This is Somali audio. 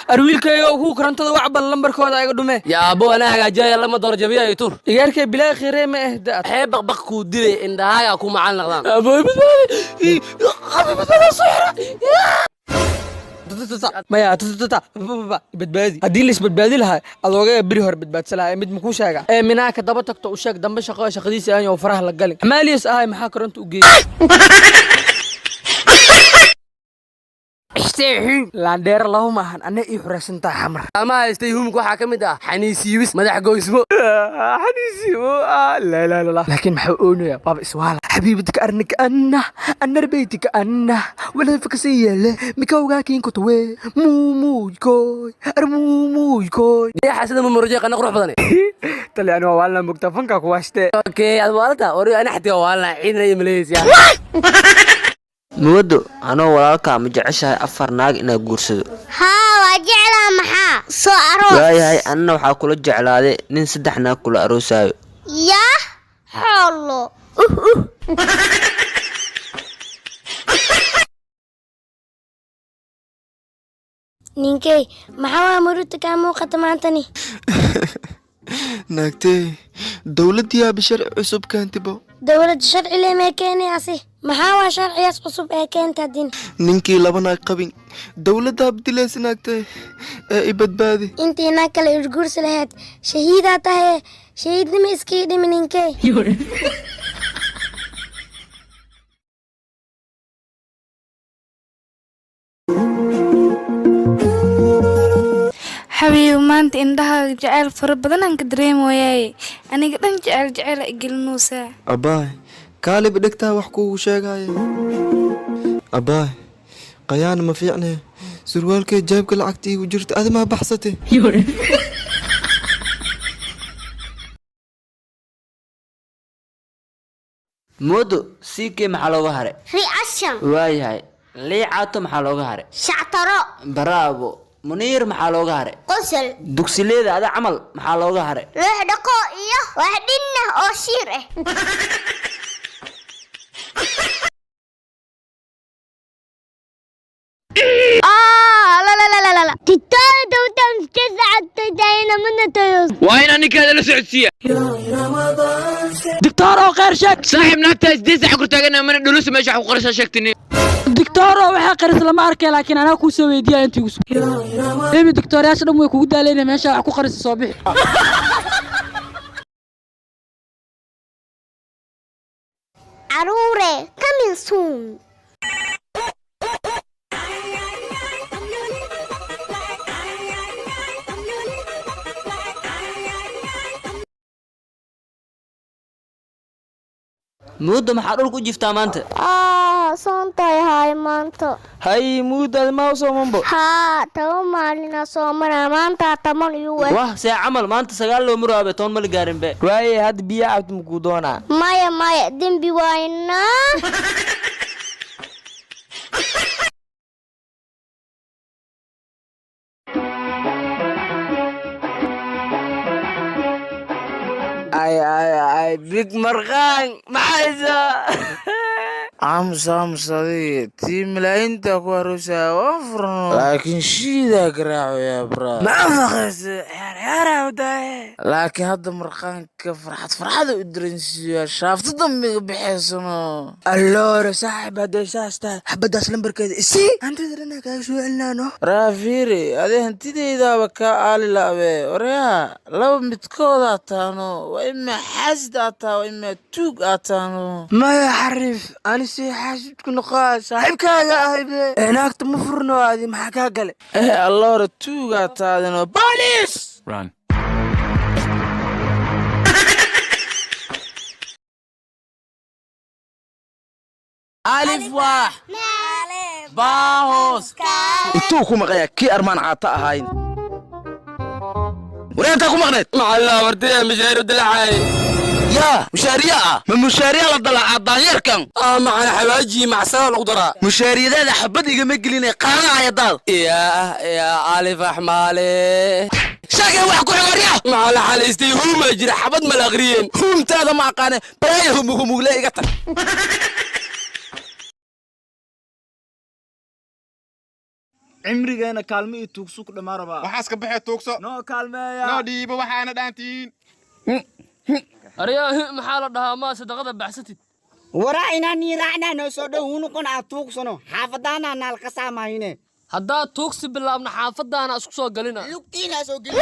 Arwiilkayo kuu korontada wacbal lambarkooda iga dhume. Yaabo, anaa hagaajinaya, lama dooro jabiya iyo tur. Igaarkay bilaa khiree ma ah da. Xee baqbaq kuu dilay, indhahaaga ku macaan naqdaan. Abooy, badbaadi, badbaadi, soo xira maya badbaadi. Haddii la isbadbaadi lahaa, adoogaa beri hore badbaadsan lahaa. Mid makuu sheega ee minaaka daba tagto, u sheeg dambe shaqo shaqadiisa aan oo faraha la galin. Xamaaliis ahay, maxaa koronta u geeyey? Laandheero laba maahan, anna ii xuraysan tahay Xamar. Ama haystay humka waxaa ka mid ah xaniisiibis, madax goysmo. Xaniisiimo, laa ilaaha illallah. Laakiin maxaa oonaya? Baaba iswaala xabiibadka arnika anna anarbeytika anna walafakasiyele mikawgaakinkotowe muumuykoy armuumuykoy. Deexa sida mamurjay qana qurux badan. Tali, ani waa waalna mugta fanka ku waashte. Okay, ad waalata ori, ana xataa waalna ciidna iyo maleysiya. Muwado, anoo walaalkaa, ma jeceshahay afar naag inaad guursado? Haa, waa jeclaa, maxaa soo aroos? Waayahay, anna waxaa kula jeclaaday nin saddex naag kula aroosaayo. Yaa xoolo. Ninkey, maxaa waa murugta kaa muuqata maantani? Naagtee, dowladdiyaaba sharci cusub keentibo. Dowlad sharci leh mee keenayasi? Maxaa waa sharciyaas cusub ee keenta din? Ninkii laba naag qabin dowladdaaba dilaysa, naagtee, ee i badbaadi. Intii naag kale isguursi lahayd shahiidaa tahaye, shahiidnima iskii dhimi, ninkey. Xabiibi, maanta indhahaaga jacayl fara badanaan ka dareemoyaaye, aniga dhan jecel jecela igelinuusaa. Abbaay, kaaliba dhegtaa wax kuugu sheegaya. Abbaay, qayaana ma fiicne, surwaalkee jeebka lacagta iigu jirta adimaa baxsate. Moodo, siikee maxaa looga haray? Reaction. Waayahay, liicaato maxaa looga haray? Shactaro. Bravo. Muniir maxaa looga haray? Qosol. Dugsileeda ada camal maxaa looga haray? Loox dhaqo iyo wax dhinna oo shiir ah. Waa inaan ninkaada la socodsiiya. Dictoor oo khayr sheeg. Saaxiib, naagtaa 8 saac ku taagana mana dhulusa, meesha wax ku qorashaa sheegtini. Dictoor oo waxaa qaris lama arkay, laakiin anaa kuu soo weydiiya intii ugu imi dictooryaasha dhan way kugu daalayna, meesha wax ku qarisa soo bixi. Caruure, coming soon. Muuddo, maxaa dhulka u jiftaa maanta? Soontay haay maanta. Hay muuddaad maa u soomanbo? Haa, 10 maalina soomana, maanta 10 igu eh. Wah, see camal? Maanta 9 loo muraabe, 10 mala gaarin be. Waaye, hadda biyo cabdi makuu doonaa? Maya, maya, dembi waynaa. Ay ay ay, big marqaan maxaysa? Aamus, aamus, adiga tii malaayiinta ku aroosaya waan furno, laakiin shiidaa garaacoyaa bra ma faqaysa ciyaar wadaaye, laakiin hadda marqaanka farxad farxada u dareensiiyaa, shaafta dambiga bixeysano. Alloore saaxib, hadday saas tahay, xabaddaas lambarkeeda isii, hantida dhanaa kaaga soo celinaano. Raafiiri, adi hantidaydaaba kaa aali la'be. Waryaha, laba midkoodaa taano: waa imaa xaasid aad taha, waa imaa tuug aad taano. Maya xariif, ani si xaasidku noqaa saaxiibkaaga ahaybe, ee naagta ma furno, adi maxaa kaa gale? Eh, alloore, tuugaa taadino, booliis. Alif waax baahos. Intuu ku maqayaa kii armaan caata ahayn? Wareentaa ku maqneed? Macallin, abartaya mishaaru dilacay. Yaa mushaariya ah? Ma mushaariya la dalacaa daanyeerkan? Ah, macana xawaaji macsada lagu daraa. Mushaariyadaada xabad igama gelinay, qaadanaya daad. Yaa yaa alif axmaale. Sheegay wax ku xiwarya. Macallin, xalaystay huuma jira, xabad mala aqriyeen. Huumtaada ma aqaane, balaaya humuhumugle, iga tag. Cimrigeena kaalmo iyo tuugso ku dhammaa rabaa. Waxaas ka baxee, tuugso. Noo kaalmeeya. Noo dhiibo waxaana dhaantiin. Aryaa, maxaa la dhahaa maa sadaqada baxsatid? Waraa inaan niiraacnaa noo soo dhow unuqon aad tuugsano xaafadaanaa naal qasaamayne. Haddaad tuugsi bilaabna, xaafadaana isku soo galina. Lugtiinaa soo gelin.